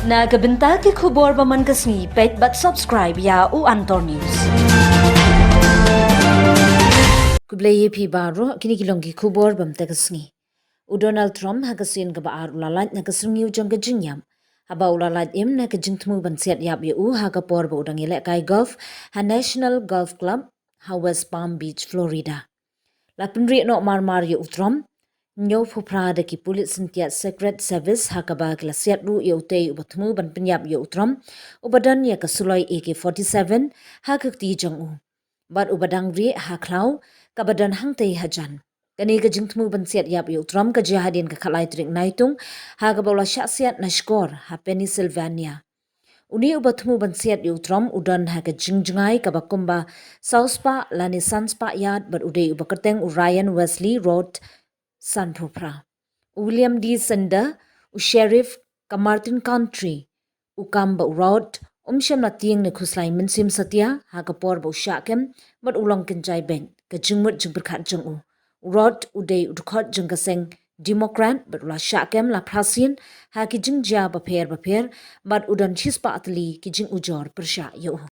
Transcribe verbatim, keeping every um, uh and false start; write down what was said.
Na ka bynta ki khubor ba man ka sngi, peit bad subscribe ïa u Antor News. Khublei ïa phi baroh, kine ki long ki khubor ba mynta ka sngi. U Donald Trump ha ka sien kaba ar u la lait na ka syrngiew jong ka jingïap, haba u la lait im na ka jingthmu ban siat ïap ïa u ha ka por ba u dang ïalehkai golf ha National Golf Club ha West Palm Beach, Florida. La pynrieh noh mar mar ïa u Trump hynñiewphew phra da ki pulit syntiat Secret Service, ha kaba ki la siat ruh ïa utei uba thmu ban pynïap ïa u Trump, uba don ïa ka suloi A K forty-seven ha ka kti jong u, bad uba dang rieh ha khlaw kaba don hangtei hajan. Kane ka jingthmu ban siat ïap ïa u Trump ka jia hadien ka khatlai tarik Naitung, ha kaba u la shah siat na shkor ha Pennsylvania. Une uba thmu ban siat ïa u Trump u don ha ka jingjngai kaba kumba saw spah lane san spah ïard, bad u dei uba kyrteng u Ryan Wesley Routh, sanphew phra. U William D. Sender, u sheriff ka Martin County, u kam ba u Routh um shym la tieng ne khuslai mynsiem satia ha ka por ba u shah kem bad u long kynjai beit ka jingmut jingpyrkhat jong u. U Routh u dei u dkhot jong ka seng Democrat bad u la shah kem la phra sien ha ki jingjia bapher bapher, bad u don shispah tylli ki jingujor pyrshah ïa u.